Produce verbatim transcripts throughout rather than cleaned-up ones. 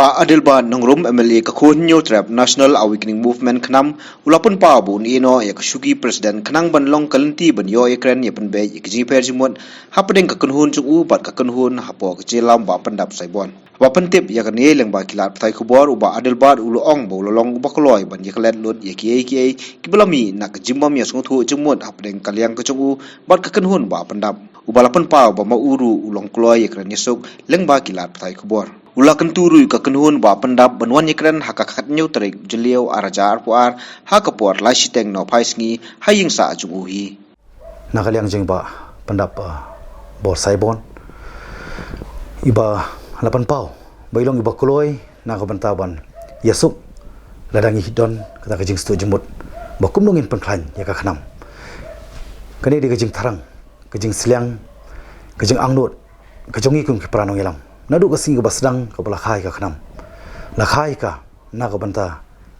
Bah Adelbert Nongrum, M L A ka Khun Hynñiewtrep National Awakening Movement KHNAM, u la pynpaw ba un ïehnoh ïa ka shuki president khnang ban long ka lynti ban ïoh ïakren ïa pynbeit ïa ka jingïapher jingmut hapdeng ka kynhun jong u bad ka kynhun hapoh ka jingïalam Bah Pyndap Saibon. Haba pyntip ïa kane lyngba ki lad pathai khubor, u Bah Adelbert u la ong ba u la long uba kloi ban ïaklet lut ïa kiei kiei kiba la mih na ka jingbym ïasngewthuh jingmut hapdeng ka liang ka jong u bad ka kynhun Bah Pyndap. Uba la pynpaw ba ma u ruh u long kloi ïakren ïasuk lyngba ki lad pathai khubor. U la kyntu ruh ïa ka kynhun Bah Pyndap ban wan ïakren ha ka khathynñiew tarik Jylliew ar hajar arphew ar ha ka por lai shiteng nohphai sngi ha ïing sah jong u hi. Na ka liang jong Bah Pyndap, uh, Bor Saibon, iba la pynpaw ba i long iba kloi na ka bynta ban ïasuk lada ngi don kata ka jingsngewthuh jingmut ba kumno ngin pynkhlaiñ ïa ka KHNAM. Kane dei ka jingthrang, ka jingsliang, ka jingangnud ka jong ngi kum ki para nongïalam. Naduh ka sngi kaba sdang kaba la kha ïa ka KHNAM, la kha ïa ka na ka bynta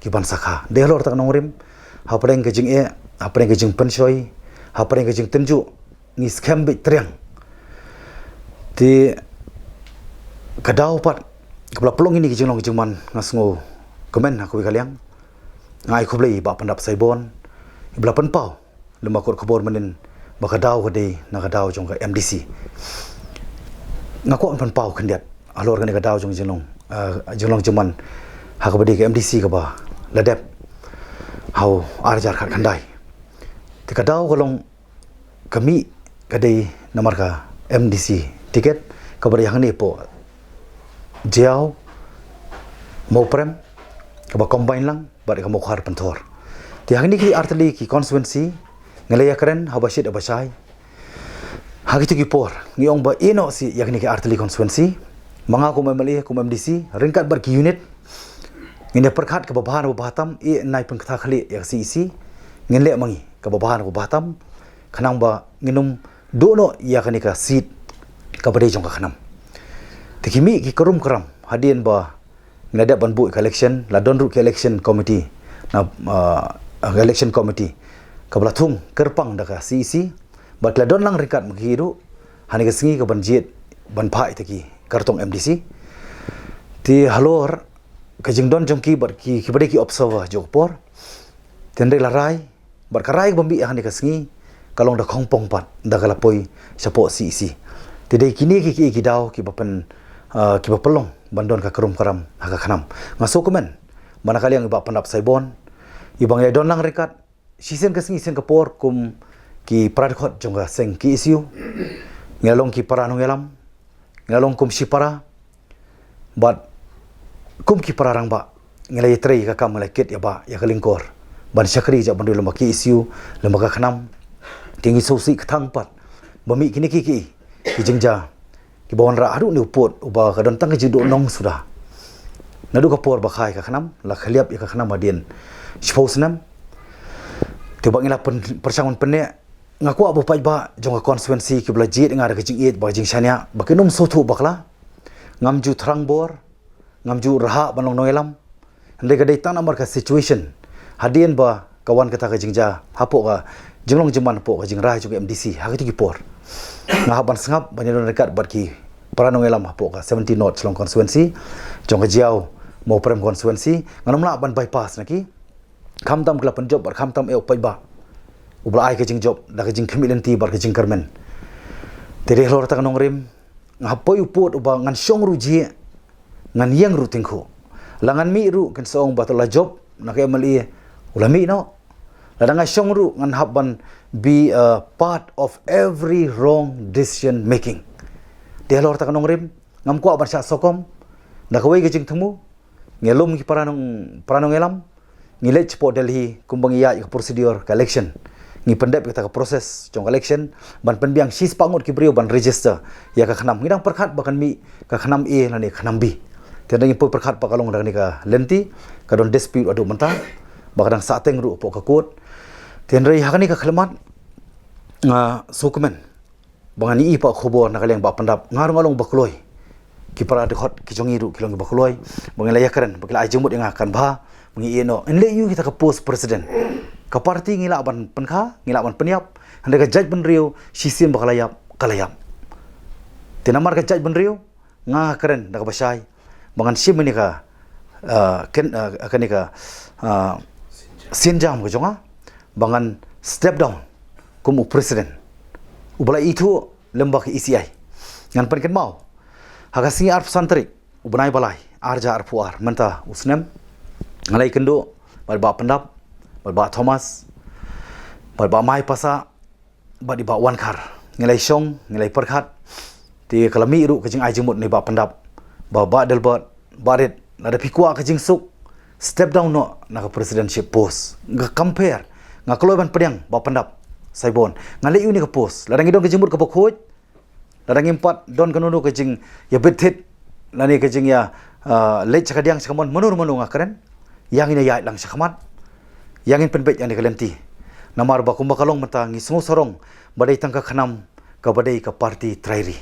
ki ban sa kha. Dei halor kata ka nongrim, hapdeng ka jingeh, hapdeng ka jingpynshoi, hapdeng ka jingtynjuh, ngi skhem beit triang. Te ka daw pat kaba la pynlong ïa kine ki jinglong jingman, nga sngewkmen ha kawei ka liang. Nga ai khublei Bah Pyndap Saibon iba la pynpaw lem bad ka kot khubor mynnin ba ka daw ka dei na ka daw jong ka M D C. Nga kwah ban pynpaw khyndiat halor kane ka daw jong jinglong, ah, jinglong jingman ha kaba dei ka M D C kaba la dep ha u ar hajar khatkhyndai. Te ka daw ka long, ka mih ka dei namar ka M D C ticket kaba dei hangne hapoh Jaïaw, Mawprem, kaba combine lang bad ka Mawkhar Pynthor. Te ha kine ki artylli ki constituency ngi la ïakren haba shit haba shai. Ha kito ki por ngi ong ba ïehnoh sih ïa kine ki artylli constituency. Ma nga kum M L A, kum M D C, ryngkat bad ki unit, ngin ïa pyrkhat kaba bha na kaba bha tam, ïa nai pynkthah khlieh ïa ka C E C. Ngin leh ma ngi kaba bha na kaba bha tam, khnang ba ngin ym duh noh ïa kane ka seat kaba dei jong ka KHNAM. Te ki mih ki krum kram hadien ba ngi la dep ban buh ïa ka election, la don ruh ki election committee, na, ah, election committee kaba la thung kyrpang da ka C E C, bad ki la don lang ryngkat ma ki ruh ha kane ka sngi kaban jied ban phah ïa kita ki kyrtong M D C. Te halor ka jingdon jong ki bad ki, kiba dei ki observer jong ka por, te hynrei la rai bad ka rai kaba mih ha kane ka sngi ka long da khongpong pat da ka la poi shapoh C E C. Te dei kine ki, ki, ki daw kiba pyn, ah, kiba pynlong ban don ka krum kram ha ka KHNAM. Nga sngewkmen ba na ka liang i Bah Pyndap Saibon, iba ngi la don lang ryngkat shisien ka sngi shisien ka por kum ki para dkhot jong ka seng K S U, ngi la long ki para nongïalam, ngi la long kum shipara, bad kum ki para rangbah ngi la ïatrei ïa ka kam, ngi la kit ïa ba ïa ka lyngkor ban shakri jait bynriew lem bad K S U, lem bad ka KHNAM. Te ngi sngewsih kthang pat ba mih kine ki, ki, ki jingjia kiba wanrah haduh ne u pud uba ka don tang ka jingduhnong suda. Naduh ka por ba kha ïa ka KHNAM, la khylliap ïa ka KHNAM hadien shiphew snem. Te ba ngi la pyn, pyrshang ban pynneh, nga kwah ba u paidbah jong ka constituency kiba la jied ïa nga da ka jingïeit bad ka jingshaniah ba kin ym sngewthuh bakla. Ngam ju thrang bor, ngam ju rhah ban long nongïalam. Hynrei ka dei tang namar ka situation hadien ba ka wan kata ka jingjia hapoh ka jinglong jingman hapoh ka jingrai jong ka M D C ha kito ki por. Nga hap ban sngap ban ïadon ryngkat bad ki para nongïalam hapoh ka seventeen North Shillong constituency, jong ka Jaïaw Mawprem constituency, ngan ym lah ban bypass na ki. Khamtam ki la pynjop bad khamtam eh u paidbah uba la ai ka jingjop da ka jingkhmih lynti bad ka jingkyrmen. Te dei halor kata ka nongrim, nga hap poi u pud uba ngan shong ruh jia, ngan ïeng ruh tyngkhuh. La ngan mih ruh kin sa ong ba to la jop na ka M L A, u la mih noh. Lada nga shong ruh ngan hap ban be a part of every wrong decision making. Te halor kata ka nongrim, ngam kwah ban shah sokom da kawei ka jingthmu. Ngi lum ki para nong, para nongïalam, ngi leit shapoh Delhi kumba ngi ïaid ïa ka procedure ka election. Ngi pyndep ïa kata ka process jong ka election ban pynbiang shispah ngut ki briew ban register ïa ka KHNAM. Ngi dang pyrkhat ba kan mih ka KHNAM A lane KHNAM B. Te dang ngi poi pyrkhat ba ka long da kane ka lynti, ka don dispute haduh mynta, ba ka dang sahteng ruh hapoh ka court. Te hynrei ha kane ka khyllipmat nga sngewkmen ba ngan ïohi pat khubor na ka liang Bah Pyndap, nga ruh nga long ba kloi. Ki para dkhot ki jong ngi ruh ki long ba kloi ba ngi la ïakren, ba ki la ai jingmut ïa nga kan bha ba ngi ïehnoh. Ngin leit ïa kita ka post president. Ka party ngi lah ban pynkha, ngi lah ban pynïap. Hynrei ka jaitbynriew shisien ba ka la ïap, ka la ïap. Te namar ka jaitbynriew, nga kren da kaba shai ba ngan shim ïa kane ka, uh, ken, uh, kane ka, uh, sienjam ka jong nga ba ngan step down kum u president uba la ithuh lem bad ka E C I. Ngan pynkynmaw, ha ka sngi arphew san tarik u bnai ba lai, ar hajar arphew ar, mynta u snem, nga la ïakynduh bad i Bah Pyndap, bad i Bah Thomas, bad i Bah Mai Pasa, bad i Bah Wankhar. Ngi la ïashong, ngi la ïapyrkhat. Te ka la mih ruh ka jingai jingmut na i Bah Pyndap ba Bah Delbert, Bah Rit, lada phi kwah ka jingsuk, step down noh na ka presidentship post. Nga compare, nga kloi ban pdiang Bah Pyndap Saibon. Nga leh ïa une ka post, lada ngi don ka jingmut kaba khuid, lada ngim pat don kano kano ka jingïabit thied lane ka jingïa, ah, leit sha ka diang sha ka mon, mano mano nga kren, ïa ngin ïaid lang sha khmat, ïa ngin pynbeit ïa kane ka lynti. Namar ba kumba ka long mynta, ngi sngew sarong ba dei tang ka KHNAM kaba dei ka party trai ri.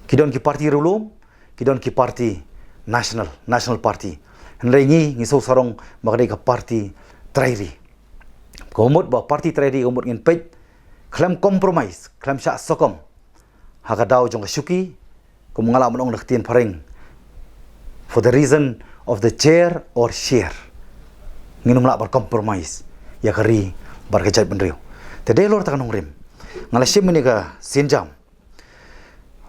Ki don ki party riewlum, ki don ki party national, national party. Hynrei ngi, ngi sngew sarong ba ka dei ka party trai ri. Ka mut ba party trai ri, ka mut ngin peit khlem compromise, khlem shah sokong ha ka daw jong ka shuki, kum nga la mynta ong da ka ktien phareng, for the reason of the chair or share. Ngin ym lah ban compromise ïa ka ri bad ka jaitbynriew. Te dei halor kata ka nongrim nga la shim ïa kane ka sienjam.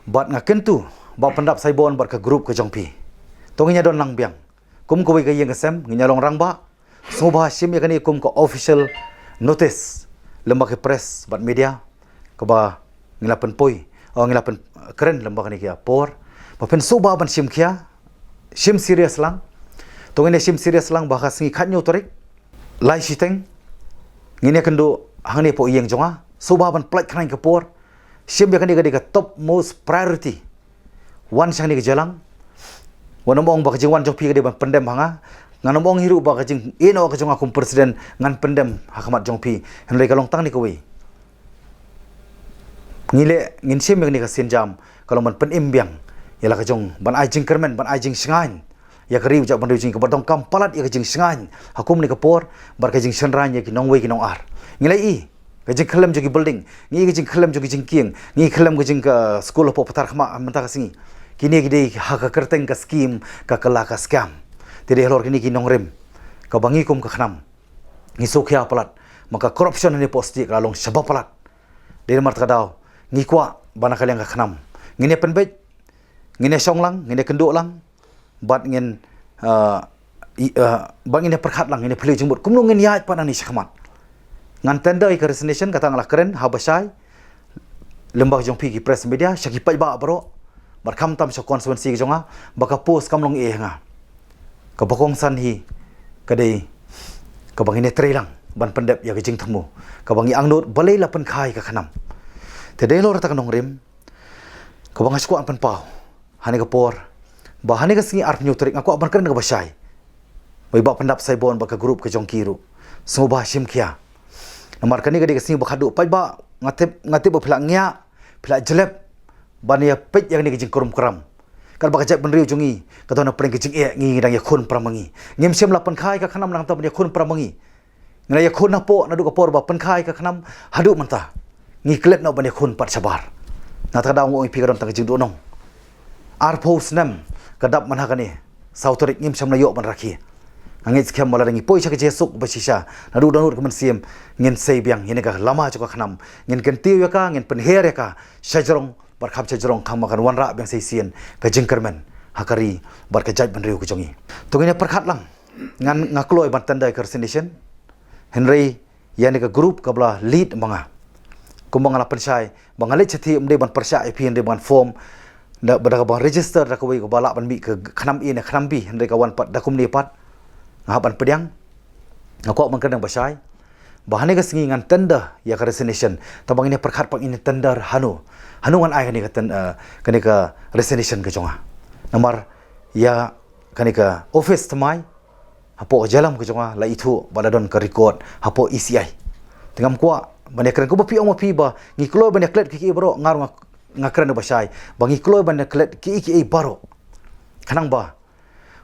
Bad nga kyntu Bah Pyndap Saibon bad ka group ka jong phi, to ngin ïa don lang biang kum kawei ka ïing ka sem, ngin ïa long rangbah. Sngewbha shim ïa kane kum ka official notice lem bad ka press bad media kaba ngi la pynpoi, oh, ngi la pynkren lem bad kane ka por, ba phin sngewbha ban shim khia, shim serious lang. To ngin ïa shim serious lang ba ha ka sngi khathynñiew tarik, lai shiteng, ngin ïa kynduh hangne hapoh ïing jong nga. Sngewbha ban pynlait khnang ïa ka por. Shim ïa kane ka dei ka top most priority. Wan sha kane ka jingïalang. Wat nym ong ba ka jingwan jong phi ka dei ban pyndem ha nga. Ngan nym ong hi ruh ba ka jingïehnoh ka jong nga kum president ngan pyndem ha khmat jong phi. Hynrei ka long tang kane kawei. Ngi leh, ngin shim ïa kane ka sienjam, ka long ban pynim biang ïa la ka jong, ban ai jingkyrmen, ban ai jingshngaiñ ïa ka ri, u jaitbynriew jong ngi, kaba donkam palat ïa ka jingshngaiñ ha kum kane ka por bad ka jingshynraiñ ïa ki nongwei ki nongar. Ngi la ïohi ka jingkhyllem jong ki building, ngi ïohi ka jingkhyllem jong ki jingkieng, ngi ïohi khyllem ka jing ka skul hapoh Patharkhmah mynta ka sngi. Kine ki dei ha ka kyrteng ka skim, ka kylla ka scam. Te dei halor kine ki nongrim kaba ngi kum ka KHNAM ngi sngewkhia palat. Ma ka corruption hangne hapoh state ka la long shaba palat. Dei namar kata ka daw ngi kwah ba na ka liang ka KHNAM ngin ïa pynbeit, ngin ïa shong lang, ngin ïa kynduh lang, bad ngin, ah, i, ah, bad ngin ïa pyrkhat lang, ngin ïa phylliew jingmut kumno ngin ïaid pat nangne sha khmat. Ngan tender ïa ka resignation, kata nga la kren ha ba shai lem bad jong phi ki press media, sha ki paidbah baroh, bad khamtam sha constituency ka jong nga, ba ka post kam long eh ha nga. Kaba kongsan hi ka dei kaba ngin ïatrei lang ban pyndep ïa ka jingthmu kaba ngi angnud balei la pynkha ïa ka KHNAM. Te dei halor kata ka nongrim kaba nga shu kwah pynpaw ha kane ka por, ba ha kane ka sngi arphew tarik nga kwah ban kren kaba shai. Ba i Bah Pyndap Saibon bad ka group ka jong ki ruh, sngewbha shim khia. Namar kane ka dei ka sngi ba khadduh paidbah, nga tip, nga tip ba phi la ngiah, phi la jlep ban ïa peit ïa kane ka jingkrum kram. Katba ka jaitbynriew jong ngi ka don hapdeng ka jingeh, ngi, ngi dang ïakhun para ma ngi. Ngim shym la pynkha ïa ka KHNAM nangta ban ïakhun para ma ngi. Ngi la ïakhun hapoh, naduh ka por ba pynkha ïa ka KHNAM haduh mynta ngi klet noh ban ïakhun pat shabar. Na kata ka daw nga ong ïa phi, ka don tang ka jingduhnong. Arphew snem ka dap man ha kane, saw tarik ngim shym la ïoh ban rakhe. Nga ngeit skhem ba lada ngi poi sha ka jingsuk ba shisha, naduh dohnud ka mynsiem, ngin sei biang ïa kane ka lama jong ka KHNAM. Ngin kyntiew ïa ka, ngin pynher ïa ka sha jrong bad kham sha jrong, khnang ba kan wanrah biang sa shisien ka jingkyrmen ha ka ri bad ka jaitbynriew ka jong ngi. To ngin ïa pyrkhat lang. Ngan, nga kloi ban tender ïa ka resignation. Hynrei ïa kane ka group kaba la lead ma nga, kumba nga la pynshai ba nga leit shathie, ym dei ban pyrshah ïa phi, hynrei ban form da, da kaba register da kawei kaba lah ban mih ka KHNAM A ne KHNAM B, hynrei ka wan pat da kumne pat. Nga hap ban pdiang, nga kwah ban kren ba shai, ba ha kane ka sngi ngan tender ïa ka resignation. Tangba ngin ïa pyrkhat pat, ngin ïa tender hano, hano ngan ai kane ka ten-, eh, kane ka resignation ka jong nga. Namar ïa kane ka office thymmai hapoh ka jingïalam ka jong nga la ithuh ba la don ka record hapoh E C I. Te ngam kwah ban ïa kren, kumba phi ong ma phi ba ngi kloi ban ïa klet kiei kiei baroh, nga ruh nga, nga kren ba shai ba ngi kloi ban ïa klet kiei kiei baroh, khnang ba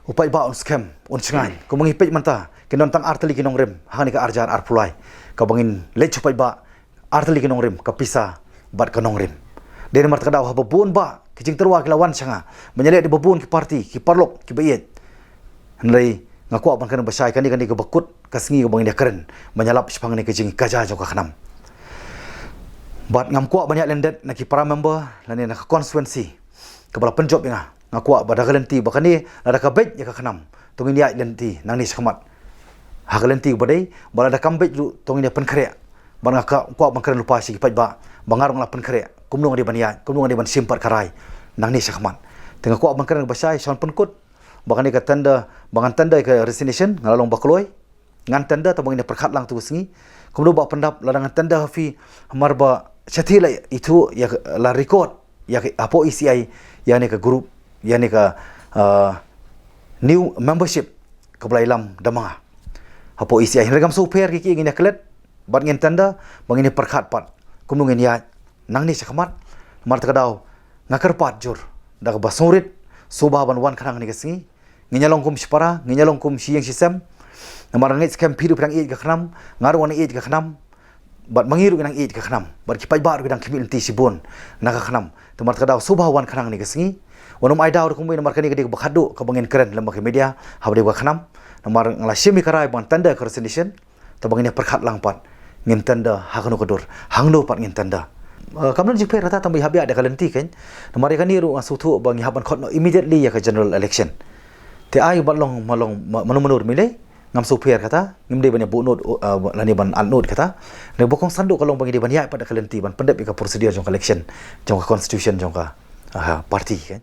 u paidbah un skhem, un shngaiñ. Kumba ngi peit mynta, kin don tang artylli ki nongrim ha kane ka ar hajar arphew lai kaba ngin leit sha u paidbah, artylli ki nongrim, ka pisa bad ka nongrim. Dei namar kata ka daw haba bun bah ki jingtyrwa ki la wan sha nga, ban ïaleh da ba bun ki party, ki paralok, ki ba ïeit. Hynrei nga kwah ban kren ba shai, kane, kane kaba kut ka sngi kaba ngin ïa kren ban ïalap shaphang kane ka jingkajia jong ka KHNAM. Bad ngam kwah ban ïaid lyndet na ki para member lane na ka constituency kaba la pynjop ïa nga. Nga kwah ba da ka lynti ba kane, lada ka beit ïa ka KHNAM, to ngin ïaid lynti nangne shakhmat ha ka lynti ba dei, bad lada kam beit ruh to ngin ïa pynkhreh. Bad nga ka, kwah ban kren lypa sha ki paidbah ba nga ruh nga la pynkhreh kumno nga dei ban ïaid, kumno nga dei ban shim pat ka rai nangne shakhmat. Te nga kwah ban kren ba shai, sha wan pynkut ba kane ka tender, ba ngan tender ka resignation, nga la long ba kloi. Ngan tender, tang ba ngin ïa pyrkhat lang tu ka sngi. Kumno ba pyndap, lada ngan tender ha phi, hamar ba shathie la ithuh ïa ka, la record ïa ka hapoh E C I, ïa kane ka group, ïa kane ka, ah, new membership kaba la ïalam da ma nga hapoh E C I. Hynrei ngam sngewpher kiei kiei, ngin ïa klet bad ngin tender, ba ngin ïa pyrkhat pat kumno ngin ïaid nangne shakhmat. Namar kata ka daw nga kyrpad jur da kaba sngewrit, sngewbha ban wan khnang kane ka sngi. Ngin ïa long kum shipara, ngin ïa long kum shi ïing shi sem. Namar nga ngeit skhem phi ruh phi dang ïeit ïa ka KHNAM, nga ruh nga dang ïeit ïa ka KHNAM. Bad ma ngi ruh ngi dang ïeit ïa ka KHNAM, bad ki paidbah ruh ki dang khmih lynti shibun na ka KHNAM. Te namar kata ka daw sngewbha wan khnang kane ka sngi. Wat nym ai daw ruh kumwei, namar kane ka dei kaba khatduh kaba ngin kren lem bad ka media haba dei bad ka KHNAM. Namar nga la shim ïa ka rai ban tender ka resignation. Tang ba ngin ïa pyrkhat lang pat, ngin tender ha kano ka dur, hangno pat ngin tender. Eh, kam don jingpher kata, tang ba i hap ïaid da ka lynti kein. Namar ïa kane ruh nga sngewthuh ba ngi hap ban khot noh immediately ïa ka general election. Te ai ba long, ma long, ma, mano mano ruh mynlei, ngam sngewpher kata, ngim dei ban ïa buh nud, eh, lane ban ad nud kata. Hynrei ba kongsan duh ka long ba ngi dei ban ïaid pat da ka lynti ban pyndep ïa ka procedure jong ka election, jong ka constitution jong ka, ah, party kein.